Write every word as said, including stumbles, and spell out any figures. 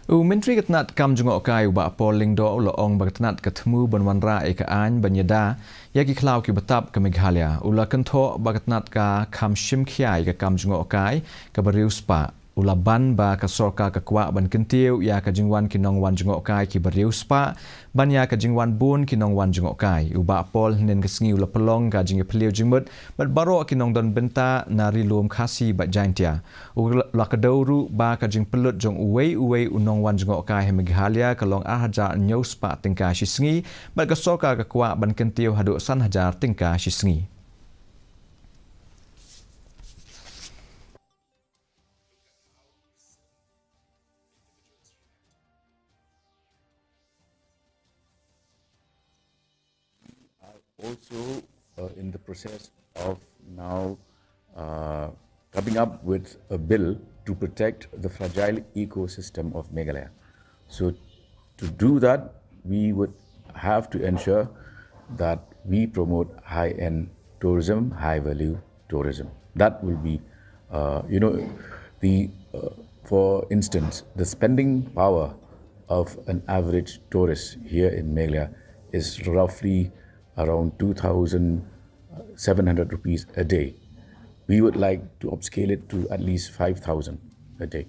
U Myntri ka tnat kam jngohkai u Bah Paul Lyngdoh u la ong ba ka tnat ka thmu ban wanrah ïa ka aiñ ban ïada ïa ki khlaw kiba tap ka Meghalaya. U la kynthoh ba ka tnat ka kham shim khia ïa ka kam jngohkai kaba riewspah. U la ban ba ka sorkar ka kwah ban kyntiew ïa ka jingwan ki nongwan jngohkai kiba riewspah ban ïa ka jingwan bun ki nongwan jngohkai. U Bah Paul hynnin ka sngi u la pynlong ka jingïaphylliew jingmut bad baroh ki nongdon bynta na Ri Lum Khasi bad Jaintia. U la kdew ruh ba ka jingpynlut jong uwei uwei u nongwan jngohkai ha Meghalaya ka long ar hajar hynñiew spah tyngka shi sngi bad ka sorkar ka kwah ban kyntiew haduh san hajar tyngka shi sngi. Are also uh, in the process of now uh, coming up with a bill to protect the fragile ecosystem of Meghalaya. So, to do that, we would have to ensure that we promote high end tourism, high value tourism. That will be, uh, you know, the, uh, for instance, the spending power of an average tourist here in Meghalaya is roughly around two thousand seven hundred rupees a day. We would like to upscale it to at least five thousand a day.